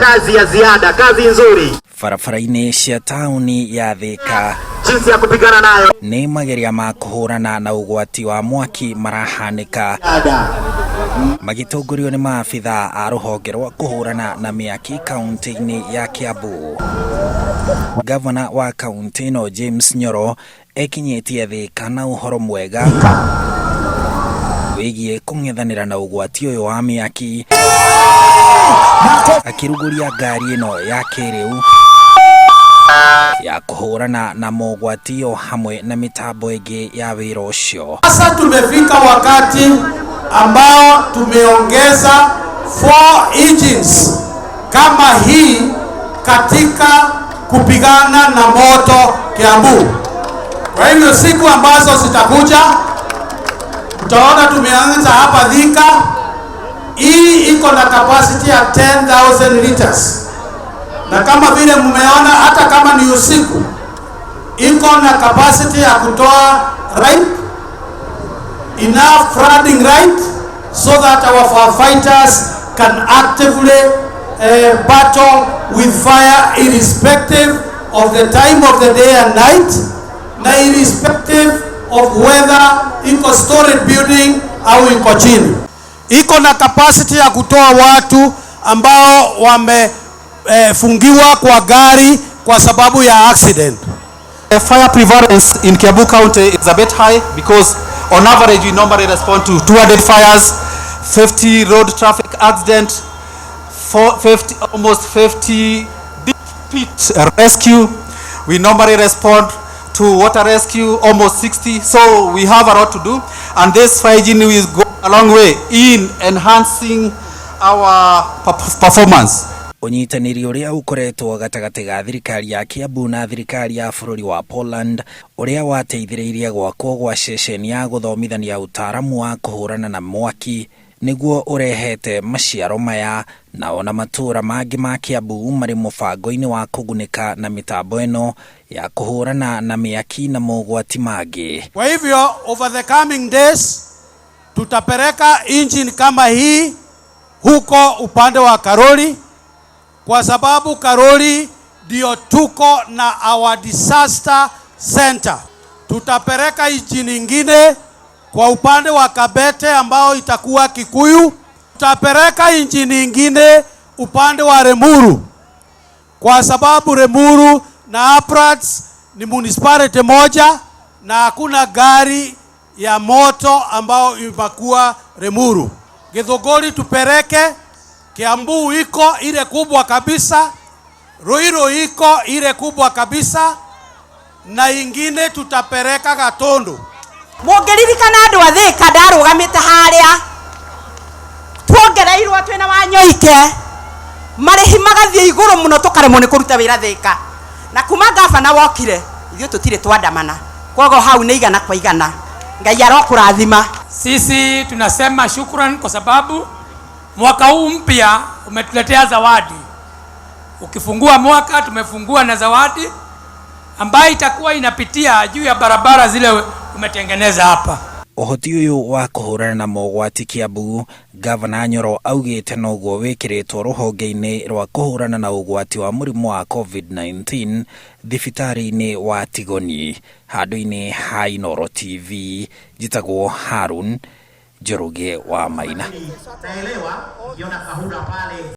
Kazi ya ziada, kazi nzuri. Barabara-inĩ cia taũni ya Thika jinsi ya kupigana nayo. Nĩ mageria ma kũhũrana na ũgwati wa mwaki marahanĩka magĩtongorio nĩ maabitha a rũhonge rwa kũhũrana na mĩaki kaunti-inĩ ya Kiambu. Gavana wa kaunti ĩno James Nyoro ekinyĩtie Thika na ũhoro mwega wĩgiĩ kũng'ethanĩra na ũgwati ũyũ wa mĩaki, akĩrugũria ngari ĩno ya kĩrĩu ya kũhũrana na mogwati o hamwe na mĩtambo ĩngĩ ya wĩra ũcio. Sasa tumefika wakati ambao tumeongeza four engines kama hii katika kupigana na moto Kiambu. Kwa hivyo siku ambazo zitakuja utaona tumeanza hapa Thika. Hii iko na capacity ya 10,000 liters, na kama vile mmeona, hata kama ni usiku, iko na capacity ya kutoa right enough flooding light so that our firefighters can actively battle with fire irrespective of the time of the day and night, na irrespective of whether iko storage building au iko chini. Iko na capacity ya kutoa watu ambao wamefungiwa kwa gari kwa sababu ya accident. The fire prevalence in Kiambu County is a bit high because on average we normally respond to 200 fires, 50 road traffic accident, 50, almost 50 deep pit rescue. We normally respond to water rescue, almost 60. So we have a lot to do, and this fire engine will go a long way in enhancing our performance. Ũnyitanĩri ũrĩa ũkoretwo gatagatĩ ga thirikari ya Kiambu na thirikari ya bũrũri wa Poland, ũrĩa wateithĩrĩirie gwakwo gwa ceceni ya gũthomithania ũtaaramu wa kũhũrana na mwaki, nĩguo ũrehete maciaro maya, na ona matũũra mangĩ ma Kiambu marĩ mũbango-inĩ wa kũgunĩka na mĩtambo ĩno ya kũhũrana na mĩaki na mogwati mangĩ. Kwa hivyo over the coming days tutapeleka engine kama hii huko upande wa Karuri, kwa sababu Karuri ndio tuko na our disaster center. Tutapeleka engine ingine kwa upande wa Kabete ambao itakuwa Kikuyu. Tutapeleka engine ingine upande wa Limuru, kwa sababu Limuru na Uplands ni municipality moja na hakuna gari ya moto ambao imekuwa Limuru. Githunguri tupeleke, Kiambu iko ile kubwa kabisa, Ruiru iko ile kubwa kabisa, na ingine tutapeleka Gatundu. Mũngĩririkana, andũ a Thĩka, ndarũgamĩte harĩa tuongereirwo twĩna Wanyoike marĩhi magathiĩ igũrũ mũno, tũkaremwo nĩ kũruta wĩra Thĩka. Na kuma gavana wokire, ithuĩ tũtirĩ twandamana, koguo hau nĩ 100%. Ngai arokũrathima. Sisi tunasema shukran kwa sababu mwaka huu mpya umetuletea zawadi. Ukifungua mwaka, tumefungua na zawadi ambayo itakuwa inapitia juu ya barabara zile umetengeneza hapa. Ũhoti ũyũ wa kũhũrana na mogwati Kiambu, Gavana Nyoro augĩte noguo wĩkĩrĩtwo rũhonge-inĩ rwa kũhũrana na ũgwati wa mũrimũ wa COVID-19 thibitarĩ-inĩ wa Tigoni. Handũ-inĩ ha Inooro TV, njĩtagwo Harun Njoroge wa Maina. Naelewa, ukiona Kahura pale.